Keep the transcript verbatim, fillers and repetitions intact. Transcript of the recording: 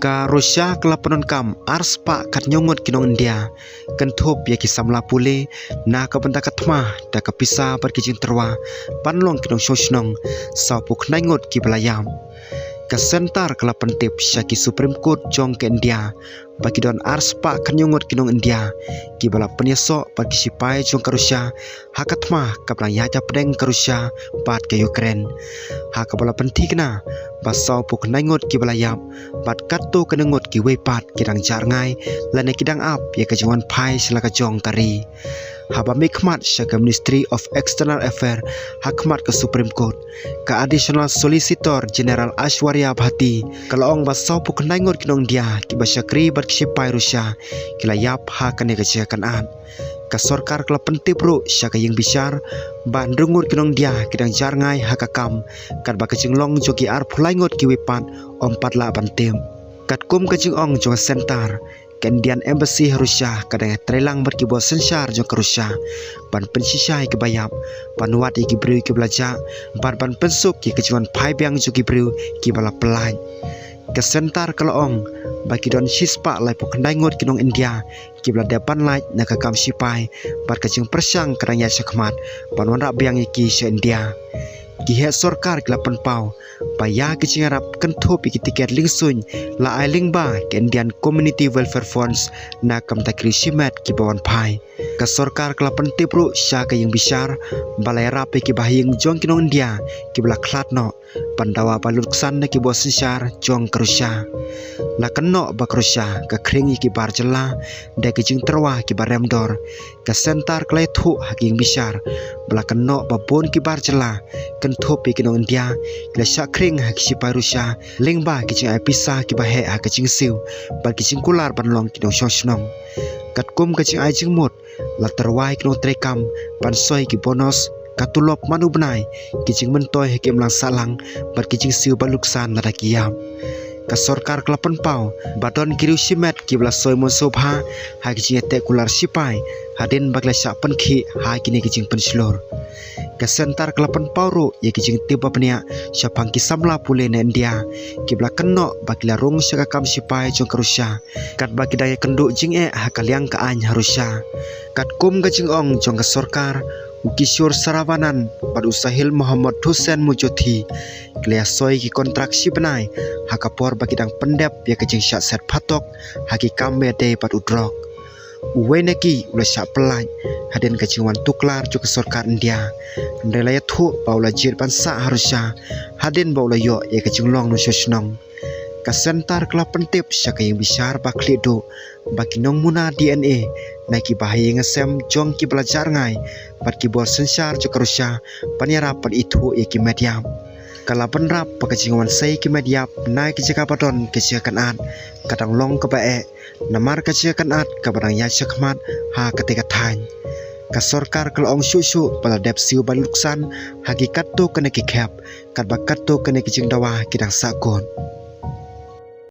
Ka Russia ka la pyndonkam ar spah khathynñiew ngut ki nong India, kynthup ïa ki samla pule, na ka bynta ka thma, da ka pisa bad ki jingtyrwa ban long ki nongshong shnong, sawphew khyndai ngut kiba la ïap. Ka Centre ka la pyntip sha ki Supreme Court jong ka India ba ki don ar spah khathynñiew ngut ki nong India kiba la pynïasoh bad ki sipai jong ka Russia ha ka thma kaba dang ïaid hapdeng ka Russia bad ka Ukraine, ha kaba la pynthikna ba sawphew khyndai ngut kiba la ïap bad katto katne ngut kiwei pat ki dang jarngai lane ki dang ap ïa ka jingwan phai sha la ka jong ka ri. Haba mihkhmat sha ka Ministry of External Affairs ha khmat ka Supreme Court, ka Additional Solicitor General Aishwarya Bhati ka la ong ba sawphew khyndai ngut ki nong India kiba shakri bad ki sipai Russia ki la ïap ha kane ka jaka kynad. Ka sorkar ka la pyntip ruh sha ka ïing bishar ba hynriew ngut ki nong India ki dang jarngai ha ka kam, katba ka jinglong jong ki arphew lai ngut kiwei pat ym pat lah ban tip. Katkum ka jingong jong ka Centre, ka Indian Embassy ha Russia ka dang ïatreilang bad ki bor synshar jong ka Russia ban pynshisha ïa kiba ïap, ban wad ïa ki briew kiba la jah bad ban pynsuk ïa ka jingwan phai biang jong ki briew kiba la pyllait. Ka Centre ka la ong ba ki don shispah laiphew khyndai ngut ki nong India kiba la dep ban lait na ka kam sipai bad ka jingpyrshang ka dang ïaid shakhmat ban wanrah biang ïa ki sha India. Ki heh sorkar ki la pynpaw ba ïa ki jingïarap kynthup ïa ki tiket lyngsuiñ la ai lyngba ka Indian Community Welfare Funds na ka bynta ki riewshimet kiba wan phai. Ka sorkar ka la pyntip ruh sha ka ïing bishar ba la ïarap ïa ki bahaïing jong ki nong India kiba la khlad noh ban dawa ba luksan na ki bor synshar jong ka Russia. La kynnoh ba ka Russia ka khring ïa ki bar jylla da ki jingtyrwa kiba rem dor. Ka Centre ka la ïathuh ha ka ïing bishar ba la kynnoh ba bun ki bar jylla kynthup ïa ki nong India ki la shah khring ha ki sipai Russia lyngba ki jingai pisa kiba heh ha ka jingsiew bad ki jingkular ban long ki nongshong shnong. Katkum ka jingai jingmut, la tyrwa ïa ki nongtreikam ban soi ki bonus, ka tulop man u bnai, ki jingmyntoi ha ki imlang sahlang bad ki jingsiew ba luksan lada ki ïap. Ka sorkar ka la pynpaw ba don ki riewshimet kiba la soi mynshuwa bha ha ki jingïateh kular sipai hadien ba ki la shah pynkhih ha kine ki jingpynshlur. Ka Centre ka la pynpaw ruh ïa ki jingtip ba bniah shaphang ki samla pule na India kiba la kynnoh ba ki la rung sha ka kam sipai jong ka Russia katba ki dang ïakynduh jingeh ha ka liang ka aiñ ha Russia. Katkum ka jingong jong ka sorkar, u Kishore Saravanan bad u Sahil Mohammad Hussain Mujjothi ki la ïasoi ki kontrak shi bnai ha ka por ba ki dang pyndep ïa ka jingshah set phatok ha ki kam ba ïadei bad u drok. Uwei na ki u la shah pyllait hadien ka jingwan tuklar jong ka sorkar India, hynrei la ïathuh ba u la jied ban sah ha Russia hadien ba u la ïoh ïa ka jinglong nongshong shnong. Ka Centre ka la pyntip sha ka ïing bishar ba khlieh duh ba ki nongmuna D N A na ki bahaïing hasem jong kiba la jarngai bad ki bor synshar jong ka Russia ban ïarap ban ithuh ïa ki met ïap. Ka la bynrap ba ka jingwan sei ki met ïap na ki jaka ba don ka jingkynad ka dang long kaba eh, namar ka jingkynad kaba dang ïaid shakhmat ha katei ka thaiñ. Ka sorkar ka la ong shuh shuh ba la dep siew ba luksan ha ki katto katne ki khep, katba katto katne ki jingdawa ki dang sahkut.